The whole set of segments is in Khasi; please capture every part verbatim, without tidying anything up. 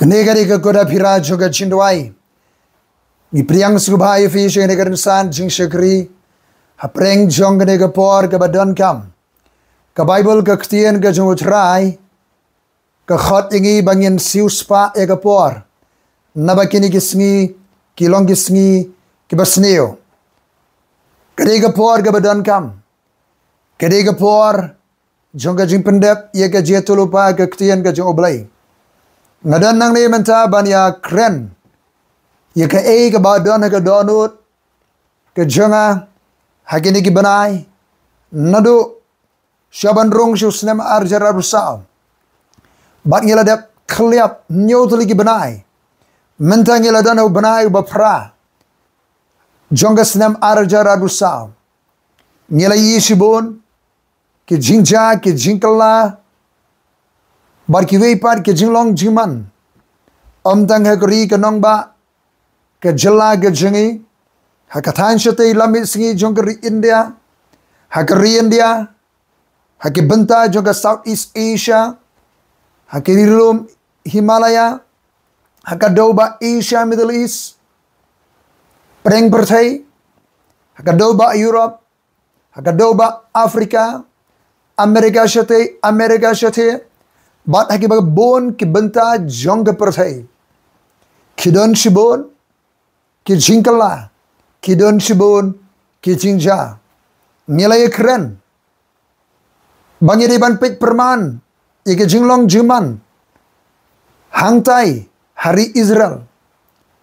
Kane ka dei ka koda phira jong ka jingduwai. Ngi pdiang sngewbha ïa phi sha kane ka rynsan jingshakri hapdeng jong kane ka por kaba donkam. Ka Baibl, ka ktien ka jong U Trai, ka khot ïa ngi ba ngin siewspah ïa ka por, naba kine ki sngi ki long ki sngi kiba sniew. Ka dei ka por kaba donkam. Ka dei ka por jong ka jingpyndep ïa ka jingïathuhlypa ka ktien ka jong U Blei. Nga don nangne mynta ban ïakren ïa kaei kaba don ha ka dohnud ka jong nga ha kine ki bnai, naduh sha ban rung sha u snem ar hajar arphew saw. Bad ngi la dep khylliap hynñiew tylli ki bnai. Mynta ngi la don ha u bnai uba phra jong ka snem ar hajar arphew saw. Ngi la ïohi shibun ki jingjia, ki jingkylla, bad kiwei pat ki jinglong jingman, ym tang ha ka ri ka nongbah, ka jylla ka jong ngi, ha ka thaiñ shatei lam mihngi jong ka ri India, ha ka ri India, ha ki bynta jong ka Southeast Asia, ha ki ri lum Himalaya, ha ka dewbah Asia Middle East, pdeng pyrthei, ha ka dewbah Europe, ha ka dewbah Africa, America shatei, America shatei, bad ha kiba bun ki bynta jong ka pyrthei. Ki don shibun ki jingkylla, ki don shibun ki jingjia. Ngi la ïakren ba ngi dei ban peit pyrman ïa ka jinglong jingman hangtai ha ri Israel,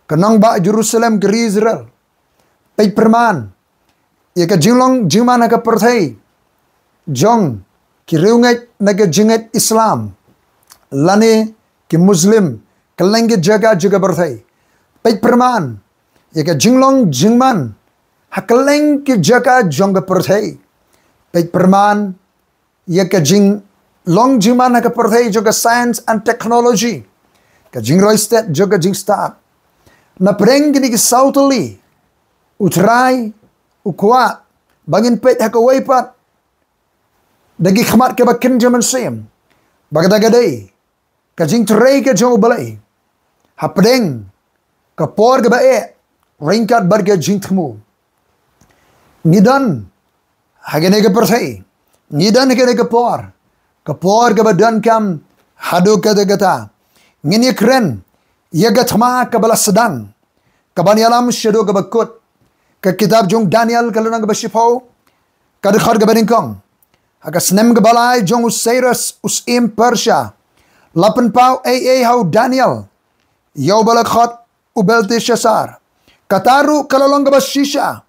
ka nongbah Jerusalem ka ri Israel. Peit pyrman ïa ka jinglong jingman ha ka pyrthei jong ki riewngeit na ka jingngeit Islam lane ki Muslim, kylleng ki jaka jong ka pyrthei. Peit pyrman ïa ka jinglong jingman ha kylleng ki jaka jong ka pyrthei. Peit pyrman ïa ka jinglong jingman ha ka pyrthei jong ka science and technology, ka jingroi stet jong ka jingstad. Na pdeng kine ki saw tylli, U Trai u kwah ba ngin peit ha kawei pat da ki khmat kaba kynja mynsiem, ba kata ka dei ka jingtrei ka jong U Blei hapdeng ka por kaba eh, ryngkat bad ka jingthmu. Ngi don ha kane ka pyrthei, ngi don ha kane ka por, ka por kaba donkam haduh katta katta. Ngin ïakren ïa ka thma kaba la sdang, kaban ïalam shaduh kaba kut. Ka kitab jong u Daniel ka lynnong kaba shiphew, ka dkhot kaba nyngkong. Ha ka snem kaba lai jong u Cyrus u syiem Persia, la pynpaw ei ei ha u Daniel ïa uba la khot u Belteshassar. Kata ruh ka la long kaba shisha,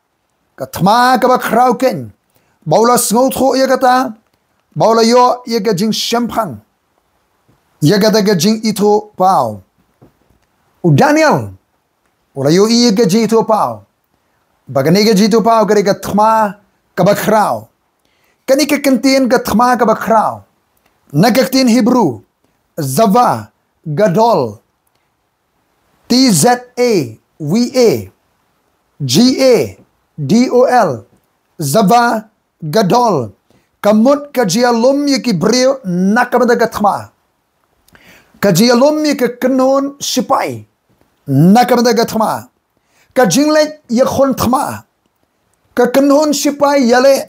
ka thma kaba khraw keiñ, ba u la sngewthuh ïa kata, ba u la ïoh ïa ka jingshemphang ïa kata ka jingithuhpaw. U Daniel u la ïohi ïa ka jingithuhpaw ba kane ka jingithuhpaw ka dei ka thma kaba khraw. Kane ka kyntien ka thma kaba khraw, na ka ktien Hebru, zava gadol, T Z A V A G A D O L, zava gadol, ka mut ka jingïalum ïa ki briew na ka bynta ka thma, ka jingïalum ïa ka kynhun shipai na ka bynta ka thma, ka jingleit ïakhun thma, ka kynhun shipai ïaleh,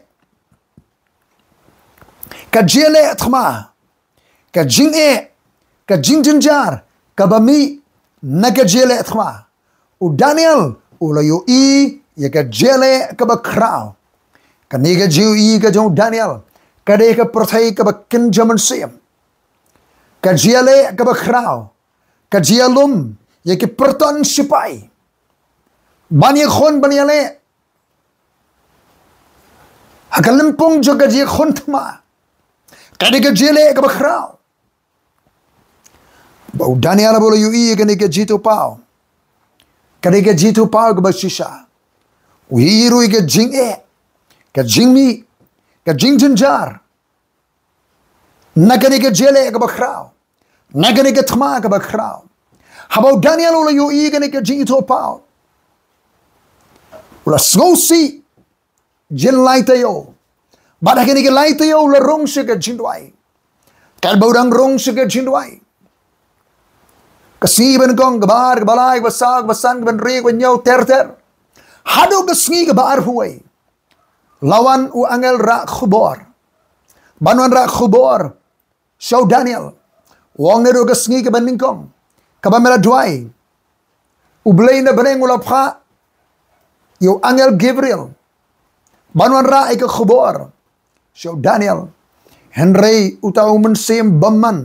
ka jingïaleh thma, ka jingeh, ka jingjynjar kaba mih na ka jingïaleh thma. U Daniel u la ïohi ïa ka jingïaleh kaba khraw. Kane ka jingïohi ka jong u Daniel ka dei ka pyrthei kaba kynja mynsiem. Ka jingïaleh kaba khraw, ka jingïalum ïa ki pyrton shipai ban ïakhun ban ïaleh ha ka lympung jong ka jingïakhun thma, ka dei ka jingïaleh kaba khraw. Ba u Daniel ba u la ïohi ïa kane ka jingithuhpaw, ka dei ka jingithuhpaw kaba shisha. U ïohi ruh ïa ka jingeh, ka jingmih, ka jingjynjar na kane ka jingïaleh kaba khraw, na kane ka thma kaba khraw. Haba u Daniel u la ïohi ïa kane ka jingithuhpaw, u la sngewsih jin lai taïew. Bad ha kine ki lai taïew u la rung sha ka jingduwai. Katba u dang rung sha ka jingduwai, Ka sngi ba nyngkong, kaba ar, kaba lai, kaba saw, kaba san, kaba hynriew, kaba hynñiew, ter ter. Haduh ka sngi kaba arphew wei, la wan u angel rah khubor. Ban wan rah khubor sha u Daniel, u ong, naduh ka sngi kaba nyngkong kaba me la duwai, U Blei na bneng u la phah ïa u angel Gabriel ban wan rah ïa ka khubor sha u Daniel. Hynrei uta u mynsiem bymman,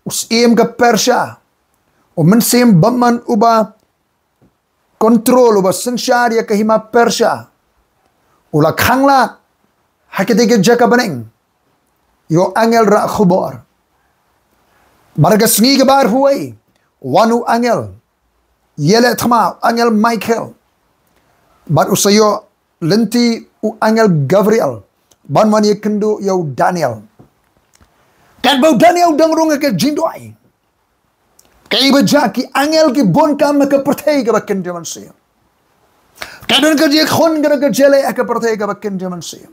u syiem ka Persia, u mynsiem bymman uba control, uba synshar ïa ka hima Persia, u la khang lad ha katei ka jaka bneng ïa u angel rah khubor. Bad ha ka sngi kaba arphew wei, wan u angel ïaleh thma, u angel Michael, bad u sa ïoh lynti u angel Gabriel ban wan ïakynduh ïa u Daniel. Katba u Daniel u dang rung ha ka jingduwai, kaei ba jia? Ki angel ki bun kam ha ka pyrthei kaba kynja mynsiem. Ka don ka jingkhun, ka don ka jingïaleh ha ka pyrthei kaba kynja mynsiem.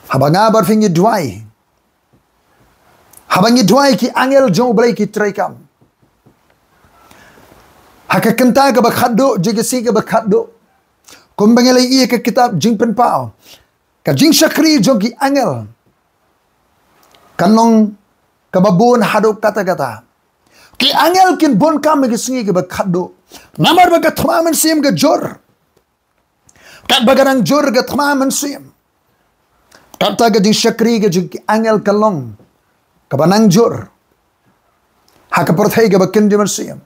Haba nga bad phi ngi duwai, haba ngi duwai, ki angel jong U Blei ki trei kam. Ha ka kynta kaba khatduh jong ka sngi kaba khatduh, kumba ngi la ïohi ha ka kitab Jingpynpaw, ka jingshakri jong ki angel kan long kaba bun haduh katta katta. Ki angel kin bun kam ha ka sngi kaba khatduh, namar ba ka thma mynsiem ka jur. Katba ka nang jur ka thma mynsiem, kata ka jingshakri ka jong ki angel ka long kaba nang jur ha ka pyrthei kaba kynja mynsiem,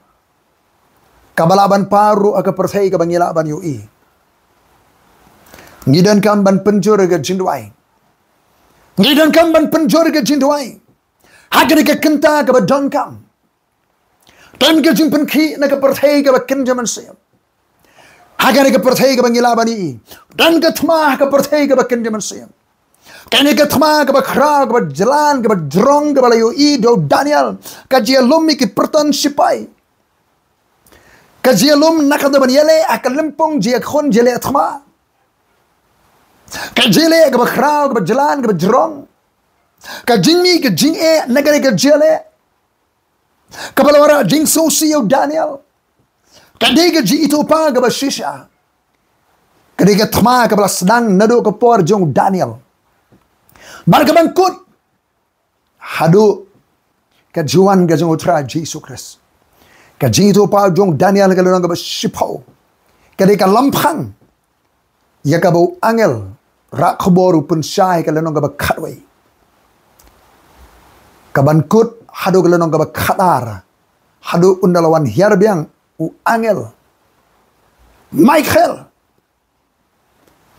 kaba lah ban par ruh ha ka pyrthei kaba ngi lah ban ïohi. Ngi donkam ban pynjur ka jingduwai. Ngi donkam ban pynjur ka jingduwai ha kane ka kynta kaba donkam. Don ka jingpynkhih na ka pyrthei kaba kynja mynsiem. Ha kane ka pyrthei kaba ngi lah ban ïohi, don ka thma ha ka pyrthei kaba kynja mynsiem. Kane ka thma kaba khraw, kaba jlan, kaba jrong, kaba la ïohi da u Daniel, ka jia lum ïa ki pyrton shipai. Ka jia lum na ka bynta ban ïaleh ha ka lympung jingïakhun jingïaleh thma. Ka jingïaleh kaba khraw, kaba jlan, kaba jrong. Ka jingmih, ka jingeh na kane ka jingïaleh, kaba la wanrah jingsngewsih ïa u Daniel, ka dei ka jingithuhpaw kaba shisha. Ka dei ka thma kaba la sdang naduh ka por jong u Daniel, bad ka ban kut haduh ka jingwan ka jong u Trai Jisu Khrist. Ka jingithuhpaw jong u Daniel ka la long kaba shiphew. Ka dei ka lamphang ïa kaba u angel rah khubor u pynshai ha ka lynnong kaba khatwei. Ka ban kut haduh ka lynnong kaba khatar, haduh ynda la wan hiar biang u angel Michael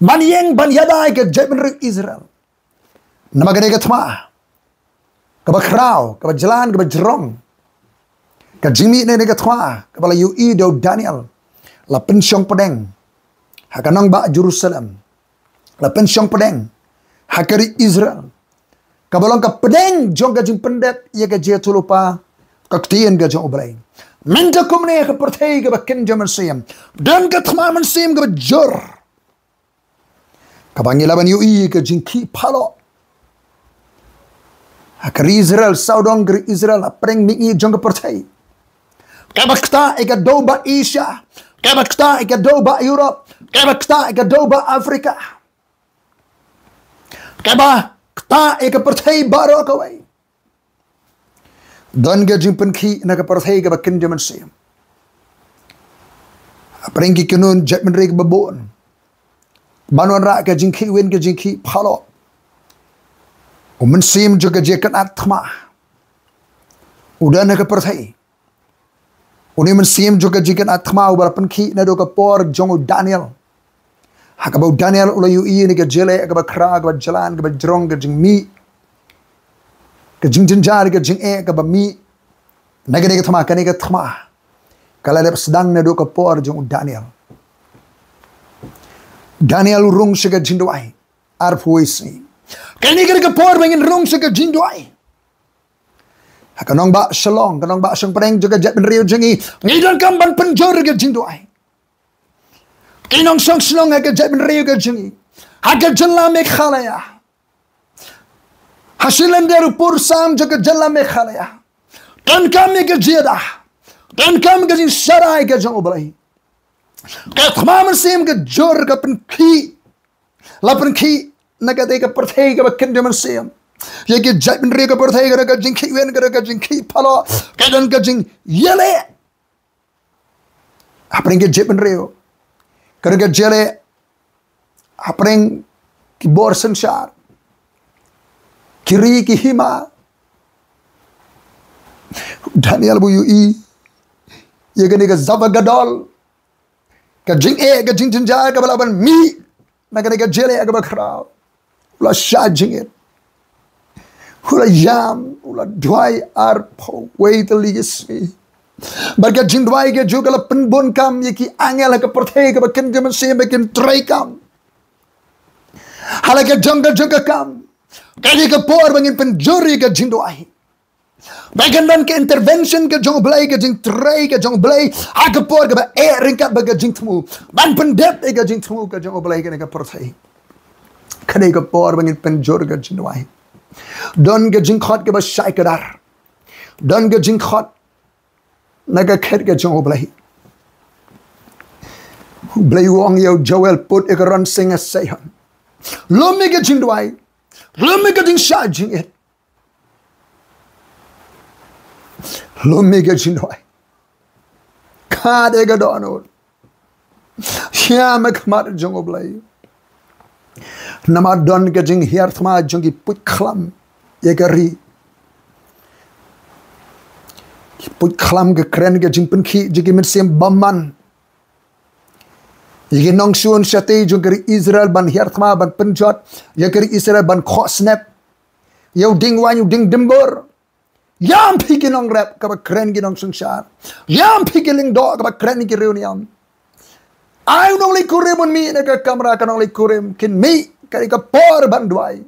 ban ïeng ban ïada ïa ka jaitbynriew Israel. Namar ka dei ka thma kaba khraw, kaba jlan, kaba jrong. Ka jingmih na kane ka thma kaba la ïohi da u Daniel, la pynshong pdeng ha ka nongbah Jerusalem, la pynshong pdeng ha ka ri Israel, kaba long ka pdeng jong ka jingpyndep ïa ka jingïathuhlypa ka ktien ka jong U Blei. Mynta kumne ha ka pyrthei kaba kynja mynsiem, don ka thma mynsiem kaba jur, kaba ngi lah ban ïohi ka jingkhih palat ha ka ri Israel, sawdong ka ri Israel, ha pdeng mihngi jong ka pyrthei. Kaba ktah ïa ka dewbah Asia, kaba ktah ïa ka dewbah Europe, kaba ktah ïa ka dewbah Africa, kaba ktah ïa ka pyrthei baroh kawei. Don ka jingpynkhih na ka pyrthei kaba kynja mynsiem. Ha pdeng ki kynhun jaitbynriew kiba bun, ban wanrah ka jingkhih win, ka jingkhih palat, u mynsiem jong ka jingïakynad thma u don ha ka pyrthei. Une u mynsiem jong ka jingïakynad thma uba la pynkhih naduh ka por jong u Daniel, ha kaba u Daniel u la ïohi ïa ka jingïaleh kaba khraw, kaba jlan, kaba jrong, ka jingmih, ka jingjynjar, ka jingeh kaba mih na kane ka thma. Kane ka thma ka la dep sdang naduh ka por jong u Daniel. Daniel u rung sha ka jingduwai arphew wei sngi. Kane ka dei ka por ba ngin rung sha ka jingduwai. Ha ka nongbah Shillong, ka nongbah shongpdeng jong ka jaitbynriew jong ngi, ngi donkam ban pynjur ka jingduwai. Ki nongshong shnong ha ka jaitbynriew ka jong ngi, ha ka jylla Meghalaya, ha shi lynder u pur sam jong ka jylla Meghalaya, Donkam ïa ka jingïada. Donkam ka jingshadai ka jong U Blei. Ka thma mynsiem ka jur ka pynkhih. La pynkhih na kata ka pyrthei kaba kynja mynsiem. Ïa ki jaitbynriew ka pyrthei ka don ka jingkhih win, ka don ka jingkhih pala, ka don ka jingïaleh. Hapdeng ki jaitbynriew ka don ka jingïaleh. Hapdeng ki bor synshar, ki ri ki hima. Daniel u ïohi ïa kane ka zava gadol, ka jingeh, ka jingjynjar kaba la ban mih na kane ka jingïaleh kaba khraw. U la shah jingit. U la ïam, u la duwai arphew wei tylli ki sngi. Bad ka jingduwai ka jong u ka la pynbun kam ïa ki angel ha ka pyrthei kaba kynja mynsiem ba kin trei kam. Ha la ka jong ka jong ka kam, ka dei ka por ba ngin pynjur ïa ka jingduwai. Ba kan don ka intervention ka jong U Blei, ka jingtrei ka jong U Blei ha ka por kaba eh ryngkat bad ka jingthmu, ban pyndep ïa ka jingthmu ka jong U Blei kane ka pyrthei. Ka dei ka por ba ngin pynjur ka jingduwai. Don ka jingkhot kaba shai kdar. Don ka jingkhot na ka khet ka jong U Blei. U Blei u ong ïa u Joel, put ïa ka rong sing ha Seion. Lum ïa ka jingduwai. Lum ïa ka jingshah jingit. Lum ïa ka jingduwai. Khad ïa ka dohnud. Ïam ha khmat jong U Blei. Namar don ka jinghiar thma jong ki puit khlam ïa ka ri. Ki puit khlam ka kren ka jingpynkhih jong ki mynsiem bymman. Ïa ki nongshun shatei jong ka ri Israel ban hiar thma, ban pynjot ïa ka ri Israel, ban khoh snep ïa u dieng waiñ, u dieng dimbur. Ïam phi ki nongrep kaba kren ki nongsynshar. Ïam phi ki lyngdoh kaba kren ki riewniam. Ai u nongleit kurim un mih na ka kamra ka nongleit kurim, kin mih, ka dei ka por ban duwai.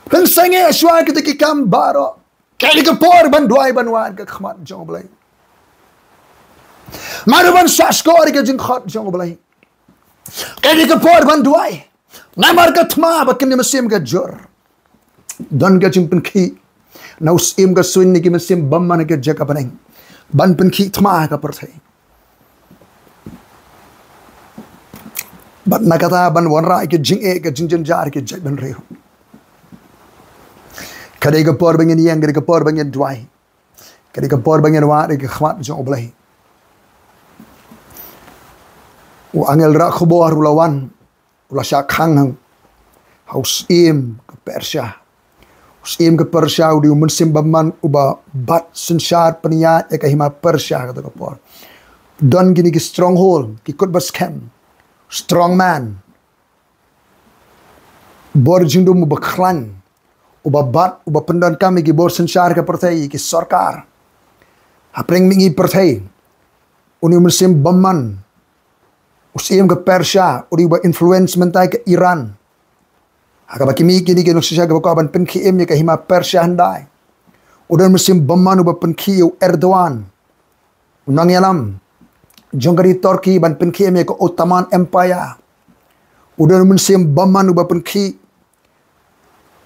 Pynsangeh shuwa kita ki kam baroh. Ka dei ka por ban duwai, ban wan ha khmat jong U Blei. Mano ban shah shkor ïa ka jingkhot jong U Blei. Ka dei ka por ban duwai. Namar ka thma ba kynja mynsiem ka jur. Don ka jingpynkhih na u syiem ka suiñ na ki mynsiem bymman ha ka jaka bneng, ban pynkhih thma ha ka pyrthei. Bad na kata ban wanrah ïa ka jingeh, ka jingjynjar ki jaitbynriew. Ka dei ka por ba ngin ïeng, ka dei ka por ba ngin duwai. Ka dei ka por ba ngin wad ïa ka khmat jong U Blei. U angel rah khubor u la wan, u la shah khang ha u syiem ka Persia. U syiem ka Persia u dei u mynsiem bymman uba bat synshar pynïaid ïa ka hima Persia ha kata ka por. Don kine ki stronghold, ki kut ba skhem. Strong man. Bor jingdum uba khlaiñ, uba bat, uba pyndonkam ïa ki bor synshar ka pyrthei, ïa ki sorkar. Hapdeng mihngi pyrthei. Une u mynsiem bymman, u syiem ka Persia, u dei uba influence mynta ïa ka Iran. Ha kaba ki mih kine ki nongsynshar kiba kwah ban pynkhie im ïa ka hima Persia hyndai. U don u mynsiem bymman uba pynkhie ïa u Erdogan, u nongïalam jong ka ri Turkey, ban pynkhie im ïa ka Ottoman Empire. U don u mynsiem bymman uba pynkhie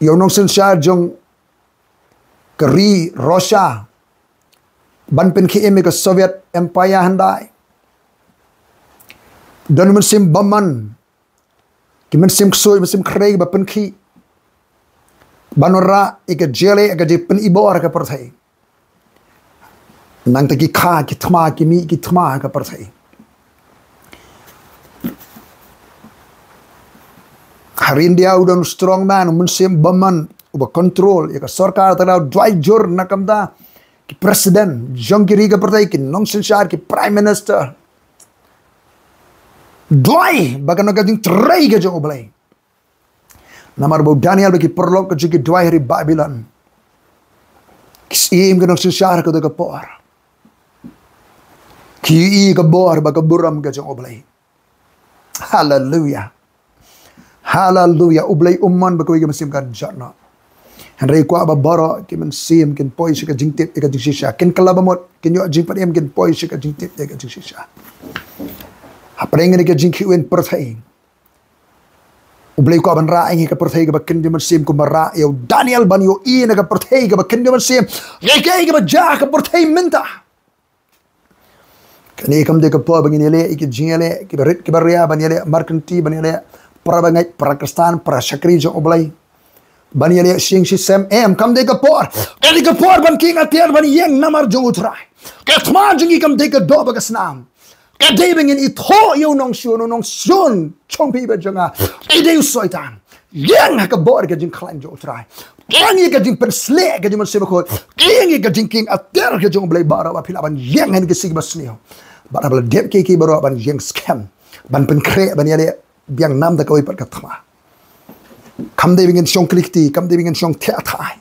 ïa u nongsynshar jong ka ri Russia, ban pynkhie im ïa ka Soviet Empire hyndai. Don u mynsiem bymman, ki mynsiem ksuid, mynsiem khrei ba pynkhie, ban wanrah ïa ka jingïaleh, ïa ka jingpynibor ha ka pyrthei. Nangta ki kha ki thma, ki mih ki thma ha ka pyrthei. Ha ri India u don u strong man, u mynsiem bymman uba control ïa ka sorkar, te u duwai jur na ka bynta ki president jong ki ri ka pyrthei, ki nongsynshar, ki prime minister. Duwai ba kan long ka jingtrei ka jong U Blei. Namar ba u Daniel bad ki paralok ka jong ki duwai ha ri Babilon. Ki syiem ki nongsynshar ha kata ka por, ki ïohi ka bor bad ka burom ka jong U Blei. Haleluya. Haleluya. U Blei um mon ba kawei ka mynsiem kan jot noh. Hynrei kwah ba baroh ki mynsiem kin poi sha ka jingtip ïa ka jingshisha. Kin kylla ba mut, kin ïoh jingpynim, kin poi sha ka jingtip ïa ka jingshisha. Hapdeng kane ka jingkhih win pyrthei, U Blei u kwah ban rah ïa ngi ka pyrthei kaba kynja mynsiem kumba rah ïa u Daniel ban ïohi na ka pyrthei kaba kynja mynsiem. Ïa kaei kaba jia ha ka pyrthei mynta. Kane kam dei ka por ba ngin ïaleh ïa ki jingïaleh kiba rit kiba ria, ban ïaleh markynti, ban ïaleh para bangeit, para Khristan, para shakri jong U Blei. Ban ïaleh shisha shisha, em, kam dei ka por. Kane ka por ban khie atiar ban ïeng namar jong U Trai. Ka thma jong ngi kam dei ka doh bad ka snam. Ka dei ba ngin ithuh ïa u nongshun, u nongshun jong phi bad jong nga. I dei u Soitan. Ïeng ha ka bor ka jingkhlaiñ jong U Trai. Ïeng ïa ka jingpynshlur ka jong U Mynsiem Bakhuid. Ïeng ïa ka jingkhie atiar ka jong U Blei baroh ba phi lah ban ïeng ha kine ki sngi ba sniew. Bad haba la dep kiei kiei baroh ban ïeng skhem. Ban pynkhreh, ban ïaleh biang namar kawei pat ka thma. Kam dei ba ngin shong kli kti, kam dei ba ngin shong thiah thai.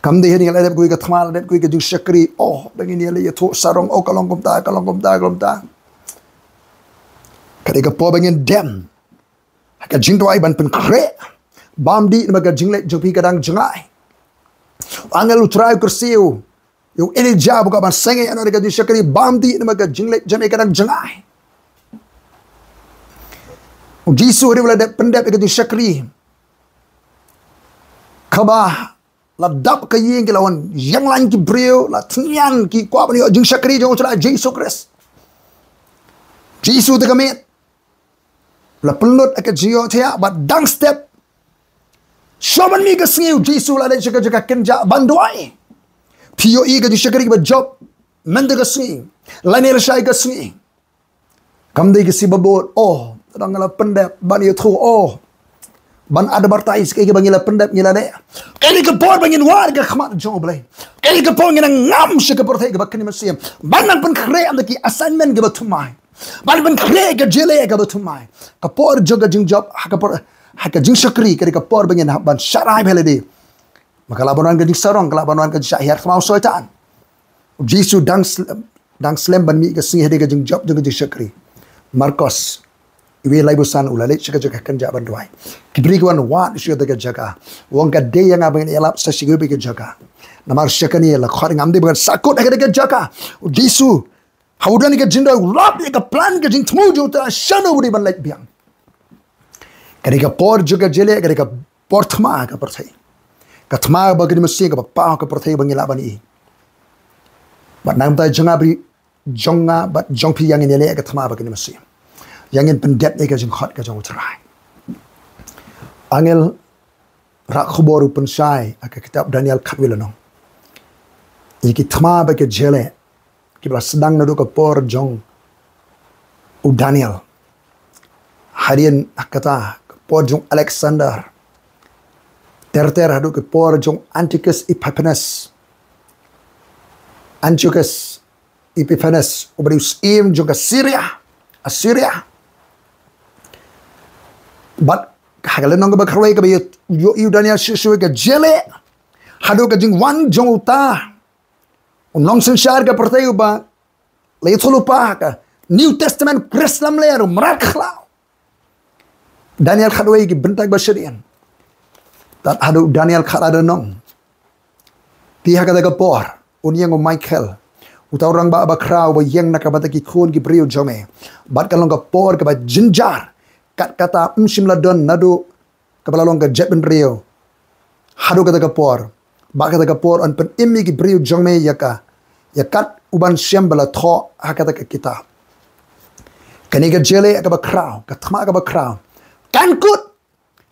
Kam dei hangne la dep kawei ka thma, la dep kawei ka jingshakri. Oh, ba ngin ïaleh ïathuh sarong, oh, ka long kumta, ka long kumta, ka long kumta. Ka dei ka por ba ngin dem ha ka jingduwai ban pynkhreh. Bam dih namar ka jingleit jong phi ka dang jngai. Angel U Trai u kyrsiew ïa u Elijah ba u kwah ban sangeh ïa u na ka jingshakri, bam dih namar ka jingleit jong me ka dang jngai. U Jisu hadien ba la dep pyndep ïa ka jingshakri, kaba la dap ka ïing, ki la wan ïeng lain ki briew, la thngan ki kwah ban ïoh jingshakri jong U Trai Jisu Khrist. Jisu te ka miet la pynlut ha ka jingïohthiah, bad dang step shuwa ban mih ka sngi U Jisu la leit sha ka jaka kynjah ban duwai. Phi ïohi ka jingshakri kaba jop mynta ka sngi, lane lashai ka sngi. Kam dei ka sngi ba bud, oh, tang la pyndep ban ïathuh, oh, ban advertise kaei kaba ngi la pyndep, ngi la leh. Kane ka por ba ngin wad ka khmat jong U Blei. Kane ka por ngin nang ngam sha ka pyrthei kaba kynja mynsiem. Ban nang pynkhreh ïa ki assignment kiba thymmai. Ban pynkhreh ka jingïaleh kaba thymmai. Ka por jong ka jingjop, ha ka por, ha ka jingshakri, kane ka por ba ngin hap ban shah rai bha lade. Ma ka lah ban wan ka jingsarong, ka lah ban wan ka jingshah hiar thma u Soitan. U Jisu dang slem, dang slem ban mih ka sngi hadien ka jingjop jong ka jingshakri. Markos, iwei laiphew san, u la leit sha ka jaka kynjah ban duwai. Ki briew ki wan wad sha ka jaka. U ong, ka dei ïa nga ba ngin ïalap sa sha kiwei pat ki jaka. Namar sha kane la khot ïa nga, ym dei ba ngan sahkut ha ka jaka. U Jisu, ha u don ïa ka jingduwai, u lap ïa ka plan ka jingthmu jong U Trai shano u dei ban leit biang. Ka dei ka por jong ka jingïaleh, ka dei ka por thma ka pyrthei. Ka thma ba kynja mynsiem, kaba paw ka pyrthei ba ngi lah ban ïohi. Bad na ka bynta jong nga bri, jong nga bad jong phi, ïa ngin ïaleh ka thma ba kynja mynsiem. Ïa ngin pyndep ïa ka jingkhot ka jong U Trai. Angel rah khubor u pynshai ha ka kitab Daniel khatwei lynnong ïa ki thma bad ka jingïaleh kiba la sdang naduh ka por jong u Daniel. Hadien ha kata ka por jong Alexander ter ter haduh ka por jong Antiochus Epiphanes. Antiochus Epiphanes, uba dei u syiem jong ka Syria, Assyria. Bad ha ka lynnong kaba khatwei kaba ïoh, ïoh, ïoh Daniel shuh shuh ka jingïaleh haduh ka jingwan jong uta u nongsynshar ka pyrthei uba la ïathuhlypa ha ka New Testament, Khrist lamler, u mrad khlaw. Daniel khatwei ki bynta kiba shadien. Tad haduh Daniel khatlai lynnong. Te ha kata ka por, un ïeng u Michael, uta u rangbah bakhraw ba ïeng na ka bynta ki khun ki briew jong me. Bad ka long ka por kaba jynjar, kat kata ym shym la don naduh kaba la long ka jaitbynriew haduh kata ka por. Bad kata ka por yn pynim ïa ki briew jong me ïa ka, ïa kat u ban shem ba la thoh ha kata ka kitab. Kane ka jingïaleh kaba khraw, ka thma kaba khraw, kan kut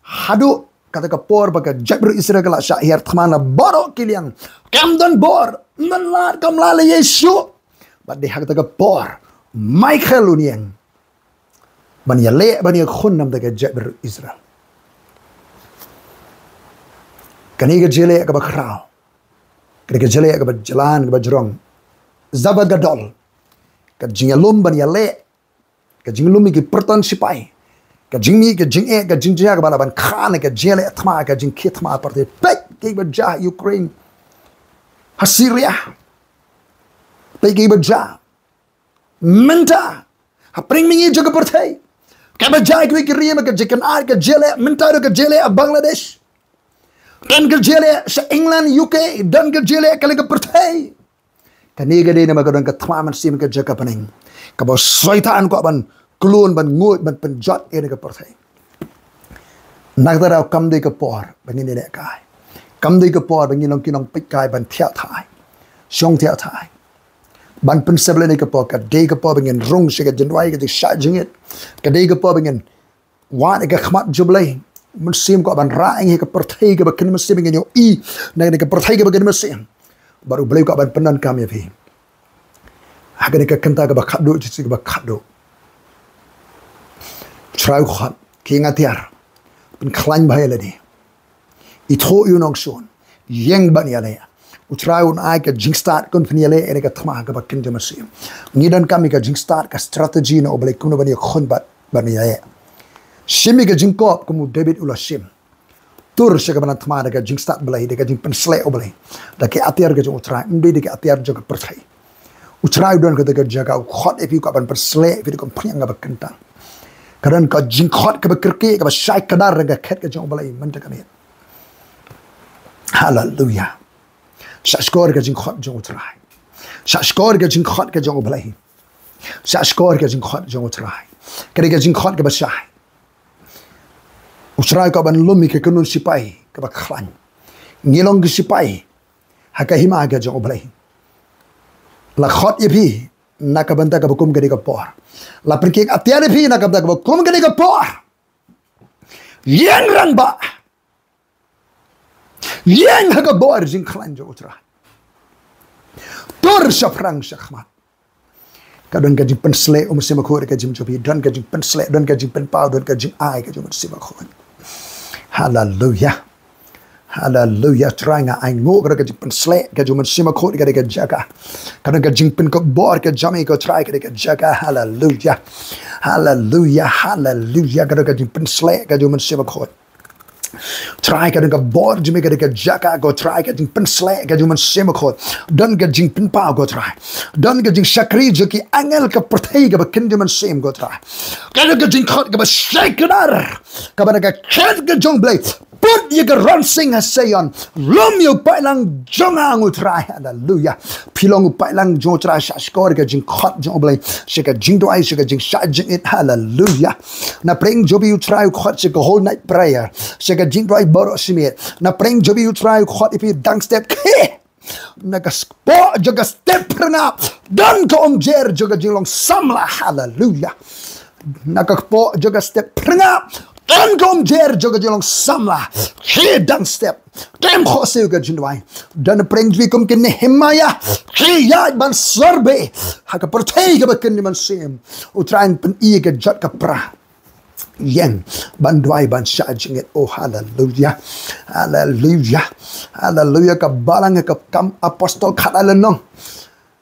haduh kata ka por ba ka jaitbynriew Israel ka la shah hiar thma na baroh ki liang. Kam don bor, ym don lad, kam lah leh shuh. Bad dei ha kata ka por Michael un ïeng ban ïaleh, ban ïakhun namar ka jaitbynriew Israel. Kane ka jingïaleh kaba khraw, kane ka jingïaleh kaba jlan, kaba jrong, Zava Gadol, ka jingïalum ban ïaleh, ka jinglum ïa ki pyrton sipai, ka jingmih, ka jingeh, ka jingjia kaba lah ban kha na ka jingïaleh thma, ka jingkhie thma pyrthei. Peit kiba jia ha Ukraine, ha Syria. Peit kiba jia mynta hapdeng mihngi jong ka pyrthei. Kaba jia ha kiwei ki ri, ka jingkynad, ka jingïaleh, mynta don ka jingïaleh ha Bangladesh. Don ka jingïaleh sha England, U K, don ka jingïaleh ha ka liang ka pyrthei. Kane ka dei namar ka don ka thma mynsiem ha ka jaka bneng, kaba u Soitan u kwah ban klun, ban nguid, ban pynjot ïa kane ka pyrthei. Na kata daw kam dei ka por ba ngin ïalehkai. Kam dei ka por ba ngin long ki nongpeitkai ban thiah thai, shong thiah thai. Ban pynsep lane ka por, ka dei ka por ba ngin rung sha ka jingduwai, ka jingshah jingit. Ka dei ka por ba ngin wad ïa ka khmat jong U Blei. Mynsiem ka ban rah ïa ka pyrthei kaba kynja mynsiem, ba ngin ïohi na ka pyrthei kaba kynja mynsiem. Bad U Blei ka ban pyndonkam ïa phi ha kane ka kynta kaba khatduh, jingshisha kaba khatduh. U Trai u khot, ki ïing atiar, pynkhlaiñ bha ïa lade. Ithuh ïa u nongshun, ïeng ban ïaleh. U Trai un ai ka jingstad, kum phin ïaleh ïa ka thma kaba kynja mynsiem. Ngi donkam ïa ka jingstad, ka strategy na U Blei kumno ban ïakhun bad ban ïaleh. Shim ïa ka jingkop kum u David u la shim. Tur sha ka bynta thma da ka jingstad Blei, da ka jingpynsleh U Blei, da ki atiar ka jong U Trai, ym dei da ki atiar jong ka pyrthei. U Trai u don kata ka jaka, u khot ïa phi, u kwah ban pynsleh ïa phi da ka umphniang kaba kyntang. Ka don ka jingkhot kaba kyrkieh, kaba shai kdar da ka khet ka jong U Blei mynta ka miet. Haleluya. Shahshkor ka jingkhot jong U Trai. Shahshkor ka jingkhot ka jong U Blei. Shahshkor ka jingkhot jong U Trai. Ka dei ka jingkhot kaba shai. U Trai u kwah ban lum ïa ka kynhun sipai kaba khlaiñ. Ngi long ki sipai ha ka hima ka jong U Blei. La khot ïa phi na ka bynta kaba kum kane ka por. La pynkieng atiar ïa phi na ka bynta kaba kum kane ka por. Ïeng rangbah. Ïeng ha ka bor jingkhlaiñ jong U Trai. Tur shaphrang shakhmat. Ka don ka jingpynsleh U Mynsiem Bakhuid ka jingim jong phi, don ka jingpynsleh, don ka jingpynpaw, don ka jingai ka jong U Mynsiem Bakhuid. Haleluya. Haleluya. Trai nga ainguh ka don ka jingpynsleh ka jong U Mynsiem Bakhuid ka dei ka jaka. Ka don ka jingpynkupbor ka jong me ko Trai ka dei ka jaka. Haleluya. Haleluya. Haleluya. Ka don ka jingpynsleh ka jong U Mynsiem Bakhuid. Trai ka don ka bor jong me ka dei ka jaka ko Trai, ka jingpynsleh ka jong U Mynsiem Bakhuid. Don ka jingpynpaw ko Trai. Don ka jingshakri jong ki angel ka pyrthei kaba kynja mynsiem ko Trai. Ka don ka jingkhot kaba shai kdar kaba na ka khet ka jong U Blei. Put ïa ka ronsing ha Seion. Lum ïa u paidlang jong nga ong U Trai. Haleluya. Phi long u paidlang jong U Trai, shahshkor ka jingkhot jong U Blei sha ka jingduwai, sha ka jingshah jingit. Haleluya. Na pdeng jong phi U Trai u khot sha ka whole night prayer, sha ka jingduwai baroh shi miet. Na pdeng jong phi U Trai u khot ïa phi dang step khie. Na ka kpoh jong ka step phyrngap don ka umjer jong ka jinglong samla. Haleluya. Na ka kpoh jong ka step phyrngap don ka umjer jong ka jinglong samla. Khie dang step. Khlem khohsiew ka jingduwai. Don pdeng jong phi kum ki Nehemiah, khie ïaid ban survey ha ka pyrthei kaba kynja mynsiem. U Trai un pyni ka jot ka pra. Ïeng ban duwai ban shah jingit. Oh, haleluya. Haleluya. Haleluya. Ka balang, ka Kam Apostol khatlai lynnong.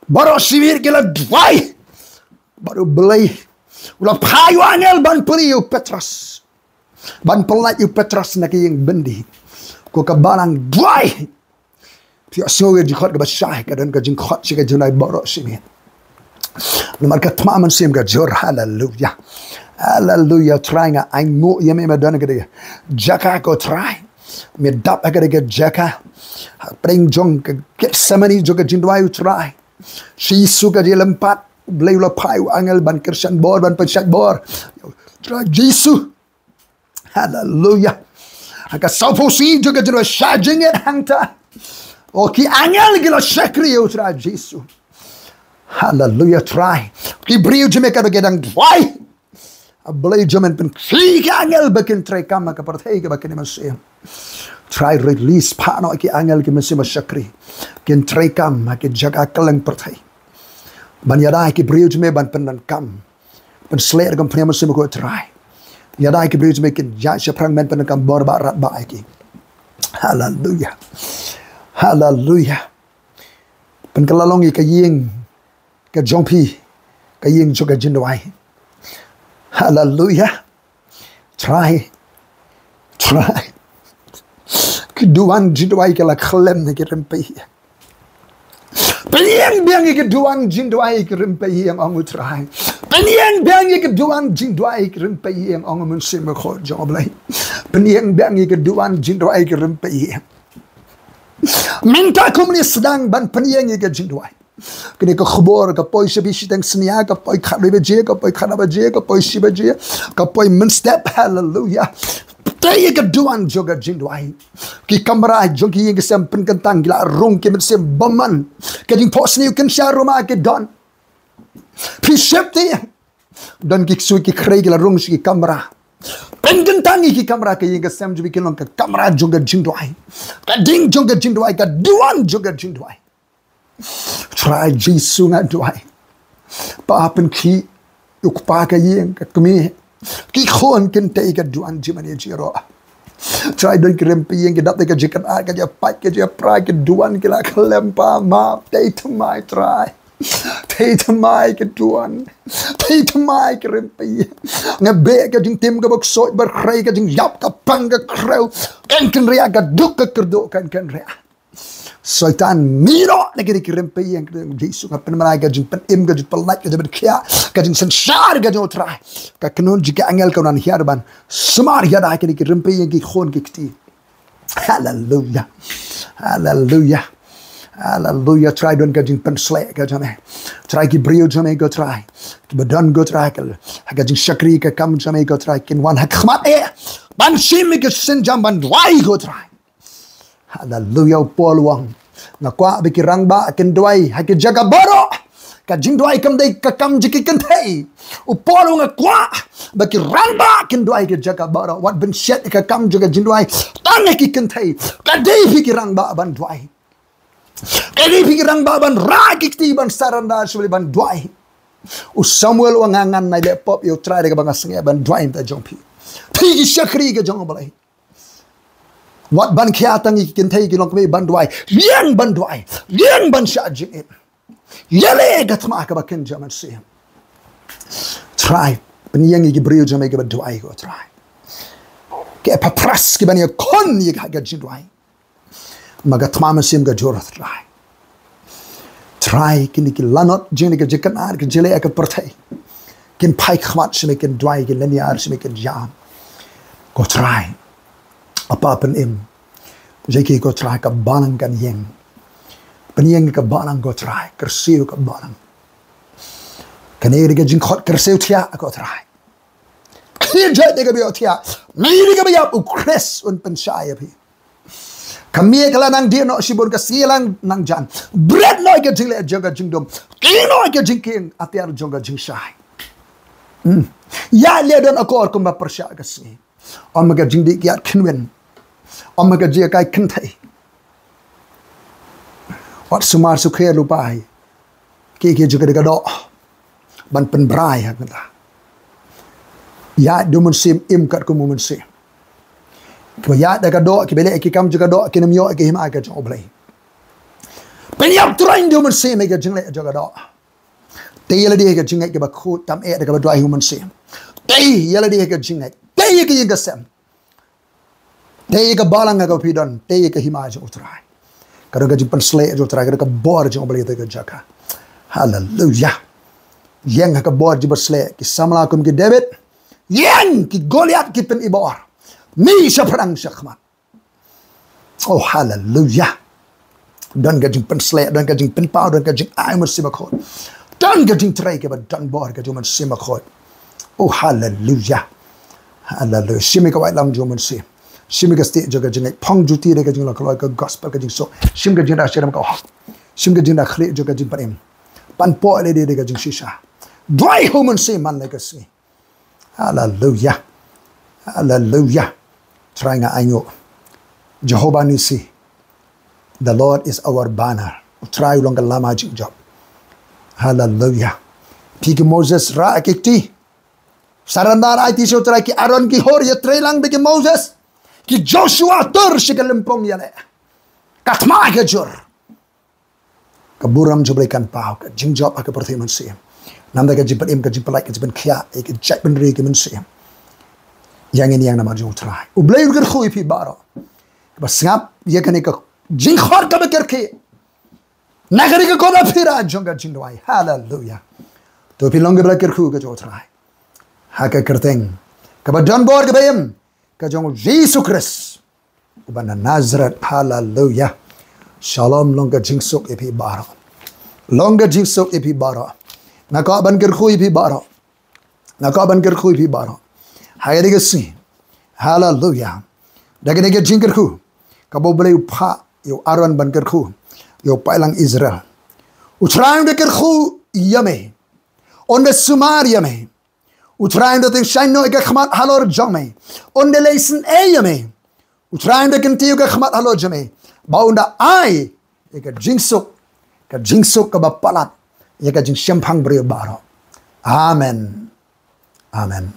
Baroh shi miet ki la duwai. Bad U Blei u la phah ïa u angel ban plie ïa u Petros, ban pyllait ïa u Petros na ka ïing byndi. Ko ka balang, duwai. Phi sngew ka jingkhot kaba shai, ka don ka jingkhot sha ka jingduwai baroh shi miet. Namar ka thma mynsiem ka jur. Haleluya. Haleluya. Trai nga ainguh ïa me, me don ha kata ka jaka ko Trai. Me dap ha kata ka jaka. Pdeng jong ka Gethsemane jong ka jingduwai U Trai, Jisu ka jingïalympat, U Blei u la phah ïa u angel ban kyrshan bor, ban pynshait bor. Trai Jisu. Haleluya. Ha ka sawphew sngi jong ka jingduwai shah jingit hangta, oh, ki angel ki la shakri ïa U Trai Jisu. Haleluya Trai. Ki briew jong me katba ki dang duwai, A Blei jong me, pynkhie ki angel ba kin treikam ha ka pyrthei kaba kynja mynsiem. Trai release, phah noh ki angel ki mynsiem ba shakri, kin treikam ha ki jaka kylleng pyrthei ban ïada ïa ki briew jong me, ban pyndonkam, pynsleh da ka umphniang Mynsiem Bakhuid Trai. Ïada ïa ki briew jong me, kin ïaid shaphrang, men pyndonkam bor ba radbah ïa ki. Haleluya. Haleluya. Pynkylla long ïa ka ïing ka jong phi, ka ïing jong ka jingduwai. Haleluya. Trai. Trai. Ki duwan jingduwai ki la khlem na ki rympei ïing. Pynïeng biang ïa ki duwan jingduwai ki rympei ïing, ong U Trai. Pynïeng biang ïa ki duwan jingduwai ki rympei ïing, ong U Mynsiem Bakhuid jong U Blei. Pynïeng biang ïa ki duwan jingduwai ki rympei ïing. Mynta kumne sdang ban pynïeng ïa ka jingduwai. Kane ka khubor ka poi sha phi shiteng synñia, ka poi khatwei baje, ka poi khatphra baje, ka poi shi baje, ka poi mynstep. Haleluya. Tei ïa ka duwan jong ka jingduwai. Ki kamra jong ki ïing ki sem pynkyntang ki la rung ki mynsiem bymman. Ka jingphohsniew kynsha ruh ma ki don. Phi shem te. Don ki sui ki khrei ki la rung sha ki kamra. Pynkyntang ïa ki kamra ka ïing ka sem jong ki long ka kamra jong ka jingduwai. Ka ding jong ka jingduwai, ka duwan jong ka jingduwai. Trai Jisu nga duwai. Pa pynkhih ïa u kpa ka ïing ka kmie. Ki khun kin tei ka duwan jingmane jingïaroh. Trai don ki rympei ïing ki dap da ka jingkynad ka jingpait ka jingpra ki duwan ki la khlem pa ma tei thymmai Trai. Tei thymmai ki duwan. Tei thymmai ki rympei ïing. Nga beh ka jingtim kaba ksoh ba khrei ka jingïap ka pang ka khrew. Kan kynriah ka duk ka kyrduh kan kynriah. Soitan mih noh na kine ki rympei ïing ka Jisu nga pynmynrai ka jingpynim ka jingpyllait ka jingpynkhiah ka jingsynshar ka jong u Trai. Ka kynhun jong ki angel ka un hiar ban sumar ïa da kine ki rympei ïing ki khun ki kti. Haleluya. Haleluya. Haleluya. Trai don ka jingpynsleh ka jong me. Trai ki briew jong me ko Trai. Kiba don ko Trai ka, ha ka jingshakri ka kam jong me ko Trai kin wan ha khmat eh. Ban shim ïa ka sienjam ban duwai ko Trai. Haleluya, u Paul u ong. Nga kwah ba ki rangbah kin duwai ha ki jaka baroh. Ka jingduwai kam dei ka kam jong ki kynthei. U Paul u ong nga kwah ba ki rangbah kin duwai ha ki jaka baroh. Wat ban shet ka kam jong ka jingduwai tang ha ki kynthei. Ka dei phi ki rangbah ban duwai. Ka dei phi ki rangbah ban rah ki kti ban surrender sha U Blei ban duwai. U Samuel u ong nga ngan nai leh pop ïa u Trai da kaba nga sngewbha ban duwai na ka bynta jong phi. Phi ki shakri ka jong U Blei. Wat ban khia tang ïa ki kynthei ki longkmie ban duwai. Ïeng ban duwai. Ïeng ban shah jingim. Ïaleh ka thma kaba kynja mynsiem. Trai, pynïeng ïa ki briew jong me kiba duwai ko Trai. Ki Epapras kiban ïakhun ïa ka jingduwai. Ma ka thma mynsiem ka jur Trai. Trai kine ki lanot jong kane ka jingkynad ka jingleh ka pyrthei. Kin phai khmat sha me kin duwai kin lyniar sha me kin ïam. Ko Trai. Apa pynim. Jong ki ko Trai ka balang kan ïeng. Pynïeng ka balang ko Trai. Kyrsiew ka balang. Kane ka jingkhot kyrsiew thiah ko Trai. Khie jait da kaba ïohthiah. Mih da kaba ïap u Khrist un pynshai ïa phi. Ka miet ka la nang dih noh shibun ka sngi la nang jan. Bret noh ka jingleh jong ka jingdum. Kieng noh ka jingkieng atiar jong ka jingshai. Hmm. Ïa leh don akor kumba pyrshah ka sngi. Ym ha ka jingdih kiad kynwin. Ym ha ka jingïakai kynthei. Wat sumar sukher lypa hi. Ki ki jingkyrkhu ka doh. Ban pynbrai ha kata. Ïaid da u Mynsiem im katkum u Mynsiem. Kiba ïaid da ka doh, kiba leh ki kam jong ka doh, kin ym ïoh ïa ka hima ka jong U Blei. Pynïap tyraiñ da u Mynsiem ïa ka jingleh jong ka doh. Te ïa lade ïa ka jingngeit kaba khuid tam eh da kaba duwai ha u Mynsiem. Te ïa lade ïa ka jingngeit. Te ïa ka ïing ka sem. Te ïa ka balang ha kaba phi don, te ïa ka hima jong u Trai. Ka don ka jingpynsleh jong u Trai, ka don ka bor jong u Blei ïa ka jaka. Haleluya. Ïeng ha ka bor jingpynsleh, ki samla kum ki David. Ïeng ki Goliath ki pynibor. Mih shaphrang shakhmat. Oh, haleluya. Don ka jingpynsleh, don ka jingpynpaw, don ka jingai u Mynsiem Bakhuid. Don ka jingtrei kaba don bor ka jong u Mynsiem Bakhuid. Oh, haleluya. Haleluya. Shim ïa ka waitlam jong u Mynsiem. Shim ïa ka stieh jong ka jingngeit. Phong juti da ka jinglong kloi ka gospel ka jingsuk. Shim ka jingda shitom ka hok. Shim ka jingda khlieh jong ka jingpynim. Pynpaw ïa lade da ka jingshisha. Duwai ha u Mynsiem man la ka sngi. Haleluya. Haleluya. Trai nga ainguh. Jehovah Nissi. The Lord is our banner. U Trai u long ka lama jingjop. Haleluya. Phi ki Moses rah ki kti. Surrender aiti sha u Trai, ki Aaron ki Hur ïatreilang bad ki Moses. Ki Joshua tur sha ka lympung ïaleh. Ka thma ka jur. Ka burom jong u Blei kan paw, ka jingjop ha ka pyrthei mynsiem. Namar ka jingpynim, ka jingpyllait, ka jingpynkhiah, ka jaitbynriew ka mynsiem. Ïa ngin ïeng namar jong u Trai. U Blei un kyrkhu ïa phi baroh. Kaba sngap ïa kane ka jingkhot kaba kyrkieh. Na kane ka kot aphira jong ka jingduwai. Haleluya. To phi long kiba la kyrkhu ka jong u Trai. Ha ka kyrteng kaba don bor kaba im ka jong u Jisu Khrist. Uba na Nazareth, haleluya. Shalom, long ka jingsuk ïa phi baroh. Long ka jingsuk ïa phi baroh. Nga kwah ban kyrkhu ïa phi baroh. Nga kwah ban kyrkhu ïa phi baroh. Ha kane ka sngi. Haleluya. Da kane ka jingkyrkhu kaba U Blei u phah ïa u Aaron ban kyrkhu ïa u paidlang Israel. U Trai un da kyrkhu ïa me. Un da sumar ïa me. U Trai un da tyngshaiñ noh ïa ka khmat halor jong me. Un da leh isynei ïa me. U Trai un da kyntiew ïa ka khmat halor jong me. Bad un da ai ïa ka jingsuk, ka jingsuk kaba palat ïa ka jingshemphang briew baroh. Amen. Amen.